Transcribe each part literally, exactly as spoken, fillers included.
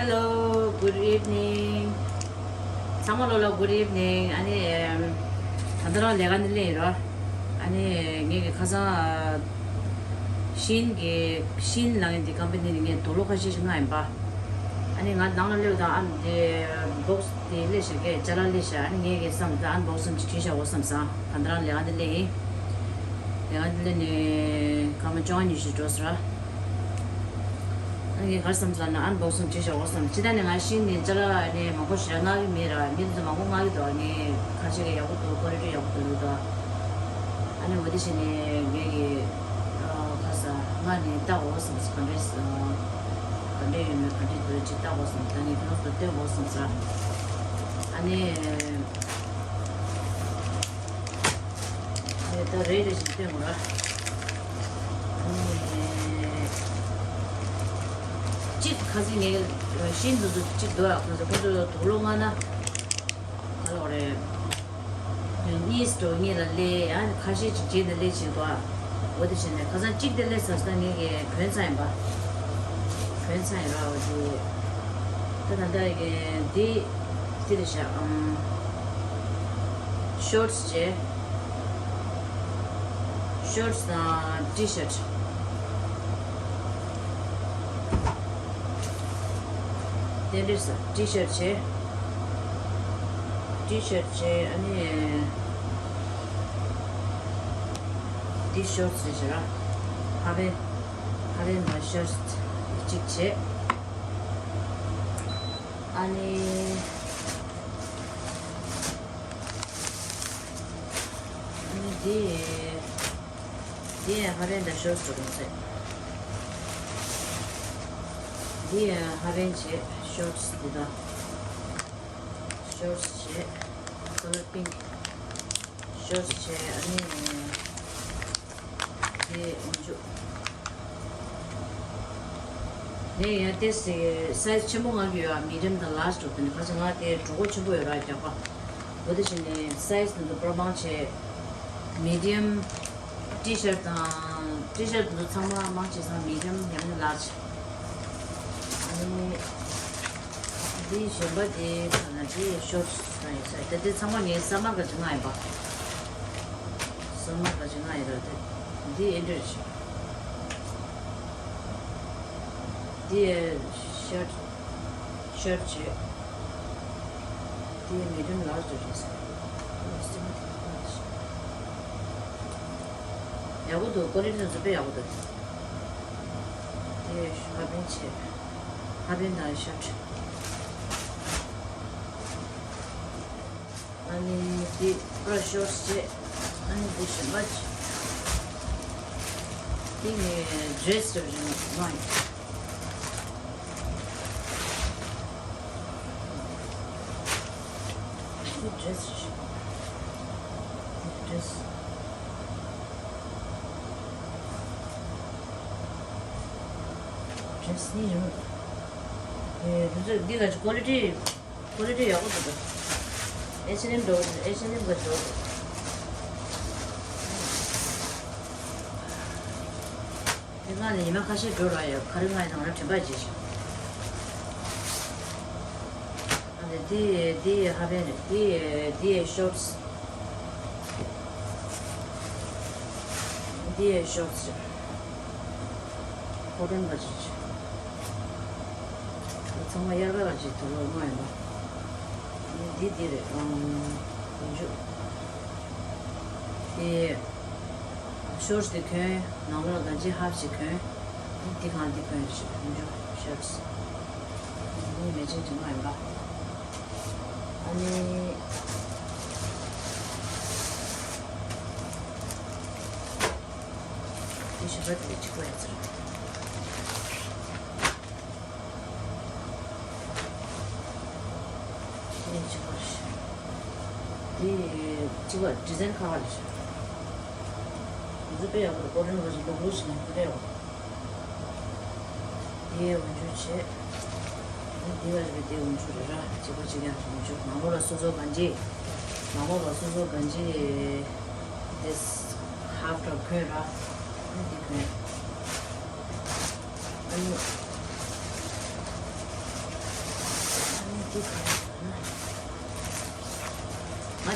Hello, good evening. ཚང་མ་ལོ་ལ་good evening. ཨ་ནི་ད་ལྟ་རང་ལས་ཀ་འདི་ལས་ཡིན་རོ། ཨ་ནི་ངེད་ཀྱི་ཁ་སང་ཤིན་གྱི་ཤིན་ལ་ངེད་འདི་ཀམ་པ་ནི་ནི་ངས་དུག་ལོག་ཁ་ཤས་ཤིག་མངགས་ཡིན་པ། ཨ་ནི་ང་ནང་ལ་སླེབས་དང་ཨ་ནི་འདི་བོག་སི་དེ་སླེབས་ཤག་གས་ཅ་ལག་སླེབས་ཤག་ཨ་ནི་ངེད་ཀྱི་བསམ་ད་ཨན་བོག་སི་བྱས་བཞག་འོ་བསམ་སང་ད་ལྟ་རང་ལས་ཀ་འདི་ལས་ཡིན། ལས་ཀ་འདི་ལས་ནི་སྐར་མ་བཅོ་ལྔ་ཉི་ཤུ་འགྲོ་ཟེར་ར། ངས་ག་རེ་བསམ་ཚར་ན་ཨན་བོག་སིང་བྱེད་བཞག་འོ་བསམ། ཅི་ད་ནི་ང་ཤིན་ནས་ཅ་ལག་ནས་མང་པོ་ཞེ་དྲག་མངགས་ཀྱི་མེད་ར། མི་ཚོ་མང་པོ་མངགས་ཀྱི་འདུག་ངས་ཁ་ཤས་ཀྱི་ཡག་པོ་འདུག་ཀོ་ལི་ཊི་ཡག་པོ་འདུག་ལབ་འདུག་ཨ་ནི་འོ་དེ་བྱས་ནས་ངས་ཀྱི་ཁ་ས་མངགས་ནས་བལྟ་འོ་བསམ། ག་འདྲས་ག་འདྲས་ཡོད་མེད་ག་འདྲས་འདུག་ཅིག་བལྟ་འོ་བསམ། ད་ངས་ཁོ་རང་ཚོ་སྟོན་འོ་བསམ་ཟེར། ཨ་ནི། ད་རེ་རེ་བཞིན་སྟོན་དགོས་ར། གཅིག་ཁ་སང་ངས་ཤིན་དུ་དུ་གཅིག་འདུག་ཨ། ཁོང་ཚོ་ཁོང་ཚོ་དུག་ལོག་མངགས་ན་ག་ལ་བ་རེད། གཉིས་འགྲོ་གཉིས་ལ་སླེབས་ཡང་ཁ་ཤས་ཅིག་རྗེས་ནས་སླེབས་བྱེད་དགོས་ཨ། འོ་དེ་བྱས་ནས་ཁ་སང་གཅིག་དེ་སླེབས་ཚར་ས་ངས་གོན་ཚར་ཡིན་པ། གོན་ཚར་ཡིན་ར། འོ་དེ་ད་ད་ལྟ་འདི། ཅི་རེད་ཤག་ཨམ། ཤོར་ཊི་བྱས། ཤོར་ཊི་དང་ཊི་ཤར་ཊི། དེ་འདྲས་ཊི་ཤར་ཊི་བྱས། ཊི་ཤར་ཊི་བྱས་ཨ་ནི། འདི་ཤོར་ཊི་རེད་ཤག་ར། ཧ་པན། ཧ་པན་དང་ཤོར་ཊི་གཅིག་བྱས། ཨ་ནི། ཨ་ནི་འདི། འདི་ཡང་ཧ་པན་དང་ཤོར་ཊི་འགྲོ་གི་ཡིན་ཟེར། འདི་ཡང་ཧ་པན་བྱས་ཤོར་ཊི་འདི་དང་། ཤོར་ཊི་བྱས། ཁ་ལར་པིང་ཀི། ཤོར་ཊི་བྱས་ཨ་ནི། དེ་འོན་ཆུ། ངས་ཡང་ཏོག་ཙམ་སའི་ཛི་ཆེན་པོ་མངགས་ཀྱི་ཡོད། མི་ཌི་ཡམ་དང་ལཱར་ཇི་འདུག་དེ་ནི་ཁ་སང་ང་དེ་གྲོད་ཁོག་ཆེན་པོ་ཡོད་ར་རྒྱགས་པ། འོ་དེ་བྱས་ནས་སའི་ཛི་འདི་ཚོ་པུ་རོ་མང་བྱས། མི་ཌི་ཡམ། ཊི་ཤར་ཊི་དང་ཊི་ཤར་ཊི་འདི་ཚོ་ཚང་མ་མང་བྱས་ཙང་མི་ཌི་ཡམ་ཡང་ན་ལཱར་ཇི། ཨ་ནི། འདི་གཞན་པ་དེ་ཚོ་ན་འདི་ཤོར་ཊི་ཚོ་ཡིན་ས་ད་དེ་ཚང་མ་ངའི་ས་མ་ག་ཅི་མངགས་ཡིན་པ། ས་མ་ག་ཅི་མངགས་ཡིན་ར་དེ། འདི་ཨེ་འདྲ་ཞིག་འདི་ཤར་ཤར་བྱེད། འདི་མི་ཌི་ཡམ་ལཱར་ཇི་རེད་ས། ཡག་པོ་འདུག་ཀོ་ལི་ཊི་འདི་ཚོ་དཔེ་ཡག་པོ་འདུག་དེ་ཧ་པན་བྱེད། ཧ་པན་དང་ཤར་ཊི། ཨ་ནི་འདི་པུ་ར་ཤོར་ཊི་བྱས། ཨ་ནི་འདི་གཞན་པ་བྱས། འདི་ངས་ཌི་རེ་སི་འདྲ་བོ་ཞིག་མངགས་ཡིན། འདི་ཌི་རེ་སི་རེད་ཤག་འདི་ཌི་རེ་སི། ཌི་རེ་སི་གཉིས་རེད་མོད། ཨེ་འདི་ཚོ་འདི་ག་ཅིག་ཀོ་ལི་ཊི། ཀོ་ལི་ཊི་ཡག་པོ་འདུག་ག་ཨེཆ་ཨེན་ཨེམ་འགྲོ། ཨེཆ་ཨེན་ཨེམ་ག་འགྲོ། དེ་སྔ་ནས་ཉི་མ་ཁ་ཤས་འགྲོ་ར་ཡོད། ག་རེ་མངགས་ཡིན་དང་ར་དྲན་པ་བརྗེད་ཤག་ཨ་ནི་འདི་འདི་ཧ་པན་རེད། འདི་འདི་ཤོར་ཊི། འདི་ཤོར་ཊི་རེད། ཁོ་ཊོན་ག་ཅིག་བྱས། ཚང་མ་དབྱར་ཁ་ག་ཅིག་དུག་ལོག་མངགས་ཡིན་པ། འདི་འདི་རེད། ཨང་། ཀུན་སྤྱོད། དེ། ཤོར་ཊི་དེ་གོན། ནང་ལོགས་ག་ཅིག་ཧབ་ཅིག་གོན། འདི་འདི་གང་འདི་གོན་རེད་ཞེས་ཀུན་སྤྱོད་ཤོར་ཊི། འདི་མེ་ཅིང་ཅིག་མངགས་ཡིན་པ། ཨ་ནི། དེ་ཞིག་པ་དེ་གཅིག་པ་ཡིན་ཟེར། དེ་གཅིག་པ་རེད། དེ་གཅིག་པ་ཌི་ཛའིན་ཁ་བ་རེད། འདི་དཔེ་ཡག་པོ་རེད། ཀོ་ཊོན་ག་ཅིག་ལུག་ལུག་ཅིག་ཡིན། དེ་འདྲ་ཡོད། དེ་འོན་ཆུ་བྱས། འདི་ག་ཅིག་དེ་འོན་ཆུ་རེད་ར། གཅིག་པ་གཅིག་རྐྱང་འོན་ཆུ། མང་པོ་ལ་སོ་སོ་གང་ཅི། མང་པོ་ལ་སོ་སོ་གང་ཅི། དེ་ཧབ་འདྲ་གོན་ར། འདི་གོན། ཨ་ནི།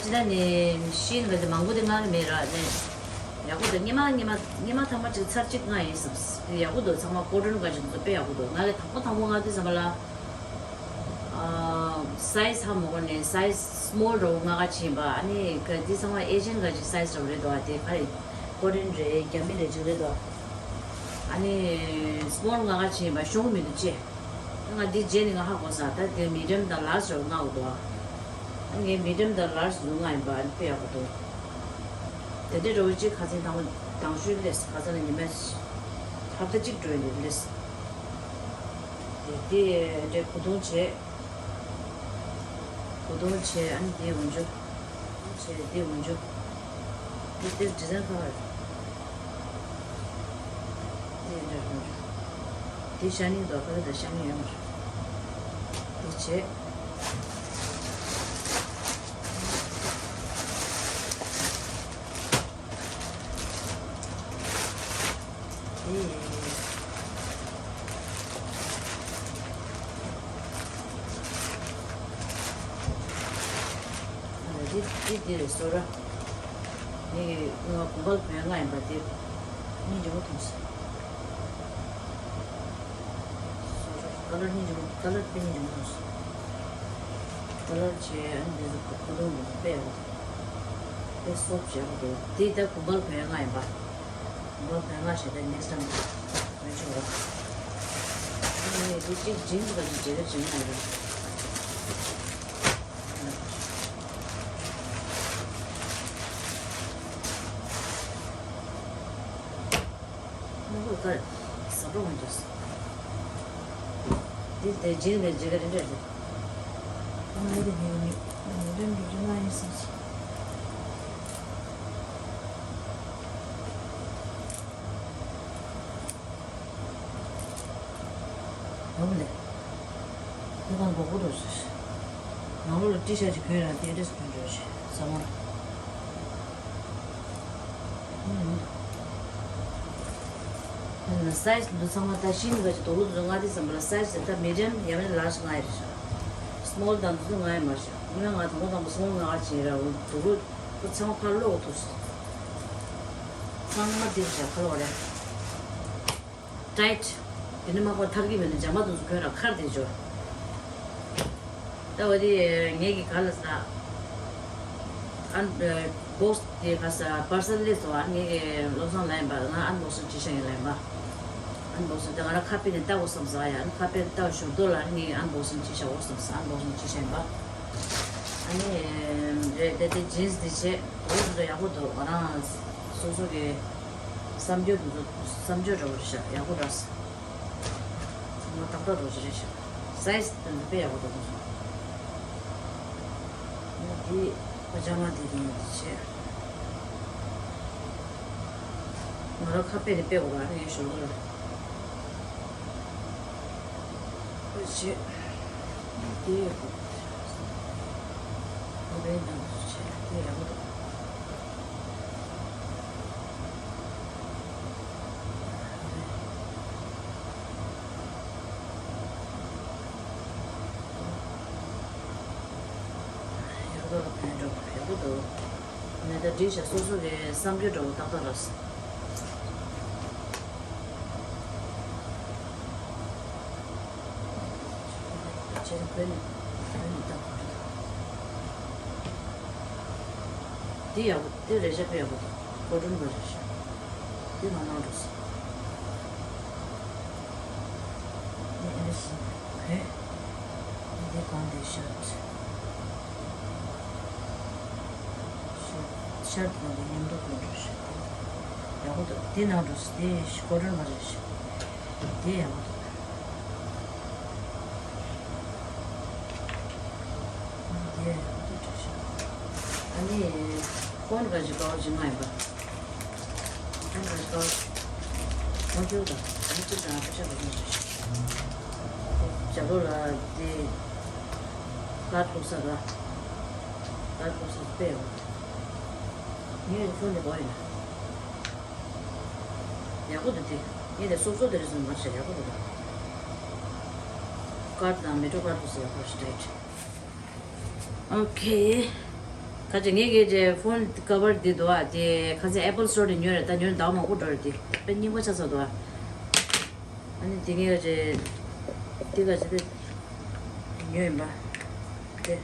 ཅི་ད་ནི་ཤིན་ག་ཅི་མང་པོ་དེ་ང་ལ་མེད་ར་ནི། ཡག་པོ་འདུག་སྔོན་མ་སྔོན་མ་སྔོན་མ་ཐེངས་མ་གཅིག་ཚར་གཅིག་ང་ཡིན་བསམ། དེ་ཡག་པོ་འདུག་ཚང་མ་ཀོ་ཊོན་ག་ཅི་འདུག་དཔེ་ཡག་པོ་འདུག་ང་གི་དང་པོ་དང་པོ་ང་དེ་ཙམ་པ་ལ། སའི་ཛི་ཧ་མ་གོ་ནས་སའི་ཛི་སི་མོལ་རོ་ང་ག་ཅི་ཡིན་པ། ཨ་ནི་ག་དེ་ཚང་མ་ཨེ་ཤན་ག་ཅི་སའི་ཛི་རོ་རེད་འདུག་ཨ་དེ་ག་རེ་ཀོ་ཊོན་རེད། རྒྱ་མི་རེད་ཅིག་རེད་འདུག་ཨ་ནི་ཛི་སི་མོལ་ང་ག་ཅི་ཡིན་པ་ཤོང་གི་མི་འདུག་ཅེས། ང་འདི་རྗེས་ནས་ང་ཧ་གོ་ས། ད་དེ་མི་ཌི་ཡམ་དང་ལཱར་ཇི་ལ་མངགས་འདུག་ངས་མི་ཌི་ཡམ་དང་ལཱར་ཇི་ལ་མངགས་ཡིན་པ་དཔེ་ཡག་པོ་འདུག་དེ་འདྲའི་འགྲོ་བའི་གཅིག་ཁ་སང་དང་དང་ཤོས་སླེབས། ཁ་སང་ནས་ཉི་མ་ཧབ་ཏ་གཅིག་འགྲོ་ཡིན་དུས་སླེབས། དེ་དེ་འདྲའི་གོ་བརྡུང་བྱས། གོ་བརྡུང་བྱས། ཨ་ནི་དེ་འོན་ཆུ། བྱས་དེ་འོན་ཆུ། དེ་དེ་ཌི་ཛའིན་ཁ་བར། དེ་འདྲ་འོན་ཆུ། དེ་ཤ་ནི་དོ་ཁ་ལ་ད་ཤ་ནི་ཡོད་མ་རེད། དེ་བྱས། དེ། ཨ་ནི་དེ་དེ་དེ་རེད་སོ་ར། ངས་ང་གོང་པ་བོན་ལྔ་ཡིན་པ་དེ་སྙིང་རྗེ་མོ་མཐོང་སོང་། སོ་ར་ཀ་ལར་སྙིང་རྗེ་མོ། ཀ་ལར་དཔེ་སྙིང་རྗེ་མོ་མཐོང་སོང་། ཀ་ལར་བྱས། ཨ་ནི་འདི་ཚོ་ཁ་ཁ་ལུང་འདི་ཚོ་དཔེ་ཡག་པོ་འདུག་དཔེ་སོབ་བྱས་པ་འདུག་དེ་ད་གོང་པ་བོན་ལྔ་ཡིན་པ། གོང་པ་བོན་ལྔ་བྱས། ད་ནེག་སི་ཊའིམ་བོན་ཆུང་ར། ཨ་ནི་དེ་གཅིག་ཇིན་སི་ག་ཅིག་རྗེ་རེ་ཇིན་ལ་ཡིན་པ། ནུ་བོ་དཀར་ཟབ་རོ་མ་འཇོག་འདི་དེ་རྗེས་ནས་རྗེས་ཀ་རེ་འདྲ་རེད། ང་ཡི་དེ་ཉིད་ནི་ནི་རེམ་རུ་རི་མ་ཡིན་སྲིད། ཡོང་ལེ། དེ་དང་མགོ་སྐོར་རོ་ཞེས། ནང་ལོགས་ལ་ཏི་ཤར་ཅིག་གོན་ར་དེ་འདྲས་གོན་འགྲོ་ཞེས་ཟ་མ། ཨ་ནི་སའི་ཛི་འདི་ཚང་མ་ད་ཤིན་ག་ཅི་དོ་ལུ་འདི་ང་དེ་བསམ་པ་ལ་སའི་ཛི་དེ་ད་མི་ཌི་ཡམ་ཡང་མིན་ལཱར་ཇི་ང་ཡི་རེད་ཤག་སི་མོལ་དང་འདི་ཚོ་ང་ཡི་མ་ཤག་ངས་ང་དང་པོ་དང་པོ་སི་མོལ་ང་ཅི་ཡིན་ར། འོ་དོ་ལུ་ཁོ་ཚང་མ་ཕར་ལོག་འདུག་ཚང་མ་འདིར་བཞག་ཁ་ལོག་རེད། ཊའིཊ། དེ་ནི་མ་གོ་ཐག་གི་མེད་ནི་འཇམ་པ་དུ་གོན་ར་ཁར་དེ་འཇོག་ད་འོ་དེ་ངེད་ཀྱི་ག་ལ་ས། ཨན་བོག་སི་དེ་ག་ས་པར་སལ་ལས་སོ། ཨ་ངེད་ཀྱི་བློ་བཟང་ལ་ཡིན་པ་ང་ཨན་བོག་སིང་བྱེད་ཤ་ཡིན་ལ་ཡིན་པ། ཨན་བོག་སིང་དེ་ང་ར་ཁ་པེ་ནས་ལྟ་དགོས་བསམ་ས། ཡ་ཨན་ཁ་པེ་ལྟ་ཞོར་དོ་ལ་ངེད་ཨན་བོག་སིང་བྱེད་ཤ་འོ་བསམ་ས། ཨན་བོག་སིང་བྱེད་ཤ་ཡིན་པ། ཨ་ནི་རེད། དེ་དེ་ཇིན་སི་དེ་བྱས་འོ་དེ་ཚོ་ཡག་པོ་འདུག་ང་རང་སོ་སོ་གི་བསམ་སྤྱོད་དེ་ཚོ་བསམ་སྤྱོད་འདྲ་བོ་རེད་ཤག་ཡག་པོ་རེད། ཚང་མ་ཏག་ཏག་འགྲོ་གི་རེད་ཤག་སའི་ཛི་དེ་ཚོ་དཔེ་ཡག་པོ་འདུག་ང་ཚོ། ང་འདི་ཕ་ཇ་མ་དེ་རིང་འདི་བྱས། ང་རང་ཁ་པེ་ནས་དཔེ་གོ་ར་ངའི་ཞོར་དུ་ལ། ཨོ་ཆེ། དེ་ཡོད་པ། ཨོ་བའི་ནང་དུ་ཆེ་དེ་ཡག་པོ་འདུག་ཡག་པོ་འདུག་ཡག་པོ་འདུག་ངས་ད་འགྲིག་བྱས་སོ་སོ་གི་བསམ་རྒྱུ་འདྲ་བོ་ཏག་ཏག་རག་སོང་། ཁྱེད་རང་བོད་ནས་བོད་ནས་བཏང་། འདི་ཡག་པོ། འདི་རེ་ཞག་དཔེ་ཡག་པོ་འདུག་ཀོ་ཊོན་པ་རེ་ཞག་འདི་ང་ནང་འགྲོ་སོང་། འདི་ཨེ་འདྲ་ཞིག་བོད། འདི་གང་འདི་ཤར། ཤར། ཤར་དེ་ནང་གི་མཉམ་དུ་ཀོ་ཊོན་རེ་ཞག་ཡག་པོ་འདུག་འདི་ནང་འགྲོ་སོང་། འདི་ཀོ་ཊོན་པ་རེ་ཞག་འདི་ཡག་པོ་འདུག་འདི་ཡག་པོ་འདུག་འདྲ་ཞིག་ཨ་ནི་ཁོང་ག་ཅིག་ཀའོ་ཅིག་མ་ཡིན་པ། ཁོང་ག་ཅིག་ཀའོ། ཁོང་ཁྱོད་དང་ཁོང་ཅིག་དང་ཁ་ཤ་ག་ཅིག་རེད། ཇ་ལོ་ལ་དེ་ཀར་ཐུག་ས་ར། ཀར་ཐུག་ས་དཔེ་ཡོད། ངས་ཁོང་ནས་གོ་ཡིན། ཡག་པོ་འདུག་དེ། ངས་དེ་སོབ་སོབ་དེ་རེད་བསམ་མ་བྱས། ཡག་པོ་འདུག་ཀར་དང་མེ་ཊོ་ཀར་ཐུག་ས་ཡག་པོ་རེད། ཨོ་ཁེ། ཁ་ཅིག་ངས་གི་ཇེ་ཕོན་ཀ་བར་འདི་འདུག་ཨ། དེ་ཁ་ཚན་ཨེ་པལ་སི་ཊོར་དེ་ཉོས་རེད། ད་ཉོས་ཟླ་བ་མང་པོ་འགྲོ་རེད། དེ་དཔེ་རྙིང་པ་ཆགས་ཚར་འདུག་ཨ། ཨ་ནི་དེ་ངས་ཇེ་དེ་ག་ཅི་དེ་ཉོས་ཡིན་པ། དེ་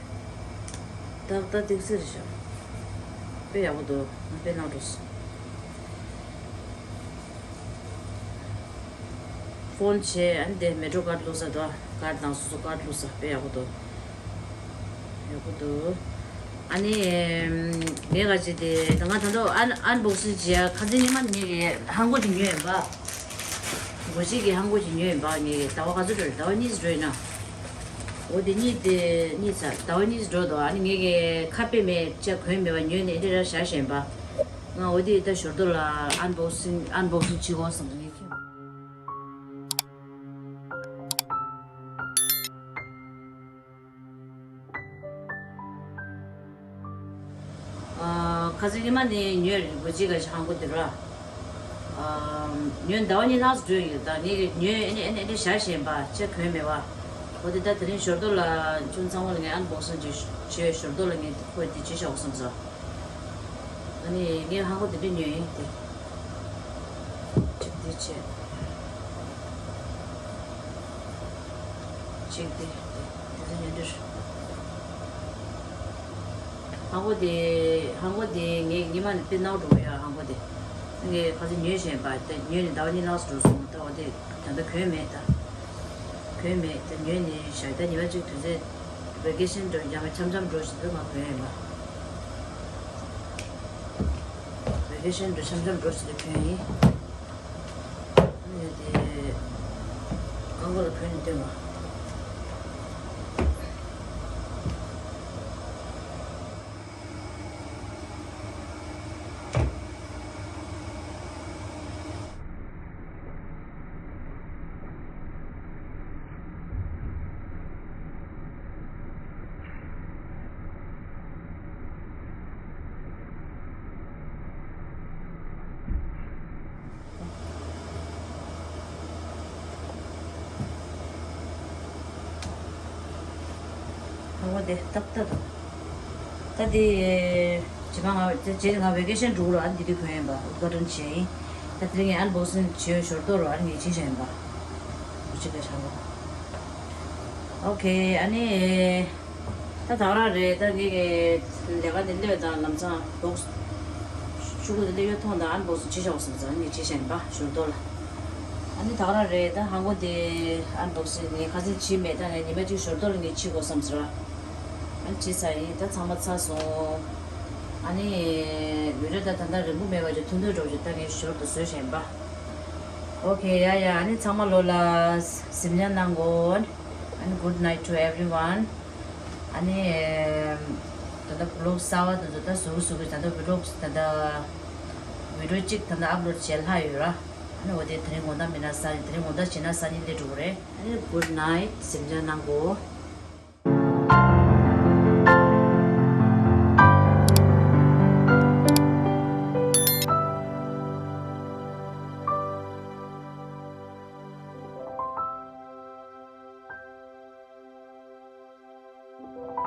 ཏག་ཏག་ཏིག་སེ་རེད་ཤག་དཔེ་ཡག་པོ་འདུག་དཔེ་ནག་འགྲོ་སོང་། ཕོན་བྱས། ཨ་ནི་དེ་མེ་ཊོ་ཀར་བླུགས་ས་དང་། ཀར་དང་སོ་སོ་ཀར་བླུགས་ས། དཔེ་ཡག་པོ་འདུག་ཡག་པོ་འདུག་ཨ་ནི་ངས་ག་ཅི་དེ་ད་ང་ད་ལྟ་ཨན་ཨན་བོག་སིང་བྱས། ཁ་སང་ཉི་མ་ངས་གི་ཧང་གོ་དེ་ཉོས་ཡིན་པ། སྒོ་འབྱེད་ཀྱི་ཧང་གོ་དེ་ཉོས་ཡིན་པ། ངས་གི་ཟླ་བ་ག་ཚོད་འགྲོ་རེད། ཟླ་བ་གཉིས་འགྲོ་ཡིན་ན། འོ་དེ་གཉིས་དེ་གཉིས་ཚར། ཟླ་བ་གཉིས་འགྲོ་འདུག་ཨ་ནི་ངས་གི་ཁ་དཔེ་མེད་ཅག་གོན་མེད་པ་ཉོས་ནས་འདི་ར་བཞག་བཞག་ཡིན་པ། ང་འོ་དེ་ད་ཞོར་དུ་ལ་ཨན་བོག་སིང་ཨན་བོག་སིང་བྱེད་དགོས་བསམ་ངས་ཁྱེད། ཨ། ཁ་སང་ཉི་མ་ནས་ཉོས་རེད། སྒོ་འབྱེད་ག་ཅི་ཧང་གོ་དེ་ར། ཨ། ཉོས་ཟླ་བ་གཉིས་ལྷག་ཙམ་འགྲོ་ཡོད། ད་ངས་ཉོས་ཨེ་ནས་ཨེ་ནས་ཨེ་ནས་བཞག་བཞག་ཡིན་པ། ཅག་གོན་མེད་པ། འོ་དེ་ད་དེ་རིང་ཞོར་དུ་ལ་ཁྱོད་ཚང་མ་ལ་ངས་ཨན་བོག་སིང་བྱས། བྱས་ཞོར་དུ་ལ་ངས་ཁོ་དེ་བྱས་བཞག་དགོས་བསམ་སོང་། ཨ་ནི་ངས་ཧང་གོ་དེ་འདྲ་ཉོས་ཡིན་ཏེ། གཅིག་འདི་བྱས། གཅིག་འདི། འདི་ཚོ་ཉོས་འདྲ། ཧང་གོ་དེ་ཧང་གོ་དེ་ངས་ཉི་མ་ནས་དཔེ་ནག་འགྲོ་གི་ཡོད། ཧང་གོ་དེ་ངས་ཁ་སང་ཉོས་བཞག་པ། དེ་ཉོས་ནས་ཟླ་བ་གཉིས་ལྷག་ཙམ་འགྲོ་སོང་། ད་འོ་དེ་ད་ལྟ་གོན་མེད་ད། གོན་མེད་དེ་ཉོས་ནས་བཞག་ད་ཉི་མ་གཅིག་དུས་ཚོད་ཝེ་ཀེ་ཤན་འགྲོ་རྒྱ་མ་འཆམ་འཆམ་འགྲོ་བཞིན་དུ་ང་གོན་ཡིན་པ། ཝེ་ཀེ་ཤན་འགྲོ་འཆམ་འཆམ་འགྲོ་བཞིན་དུ་གོན་ཡིན། ཨ་ནི་དེ་རྐང་མགོ་ལ་གོན་ནས་སྟོན་པ། ཨོ་དེ་ཏག་ཏག་འདུག་ད་དེ་རྗེས་མ་ང་རྗེས་ང་ཝེ་ཀེ་ཤན་འགྲོ་གི་རེད། ཨ་ནི་དེ་དུས་གོན་ཡིན་པ། ཨུད་གྷ་ཏན་བྱས་ཡིན། ད་དེ་རིང་ངས་ཨན་བོག་སིང་བྱས་ཞོར་དུ་རོ། ཨ་ནི་ངས་བྱས་བཞག་ཡིན་པ། འུ་ཅག་གི་ཧང་གོ། ཨོ་ཁེ། ཨ་ནི་ད་ད་ག་རང་རེད། ད་ངས་ཀྱི་ལས་ཀ་འདི་སླེབས་དང་ལམ་སང་བོག་སི་ཤོག་གུ་འདི་སླེབས་ཡོད་མཐོང་དང་། ཨན་བོག་སིང་བྱས་བཞག་བསམ་ཙང་ངས་བྱས་བཞག་ཡིན་པ་ཞོར་དུ་ལ། ཨ་ནི་ད་ག་རང་རེད། ད་ཧང་གོ་དེ་ཨན་བོག་སིང་ངས་ཁ་སང་བྱས་མེད། ད་ངས་ཉི་མ་གཅིག་ཞོར་དུ་ལ་ངས་བྱེད་དགོས་བསམ་ཟེར་བ། ཨ་ནི་བྱས་ཚར་ཡིན། ད་ཚང་མ་ཚར་སོང་། ཨ་ནི་བི་ཌིའོ་ད་ད་ལྟ་རིང་པོ་མེད་པ་ཅིག་ཐུང་ཐུང་འགྲོ་ཅིག་ད་ངས་ཞོར་དུ་བཟོས་བཞག་ཡིན་པ། ཨོ་ཁེ། ཡ་ཡ། ཨ་ནི་ཚང་མ་ལོ་ལ་གཟིམ་འཇག་གནང་གོ། ཨ་ནི་good night to everyone. ཨ་ནི་ད་ལྟ་བི་ལོག་གསར་པ་དེ་ཚོ་ད་བཟོ་གི་བཟོ་གི། ད་ལྟ་བི་ལོག་ད་ལྟ་བི་ཌིའོ་གཅིག་ད་ལྟ་ཨབ་ལོཌ་བྱས་ལྷག་ཡོད་ར། ཨ་ནི་འོ་དེ་དེ་རིང་དགོང་དག་མིན་ན་སང་ཉིན། དེ་རིང་དགོང་དག་བྱས་ན་སང་ཉིན་སླེབས་འགྲོ་གི་རེད། ཨ་ནི་good night. གཟིམ་འཇག་གནང་གོ།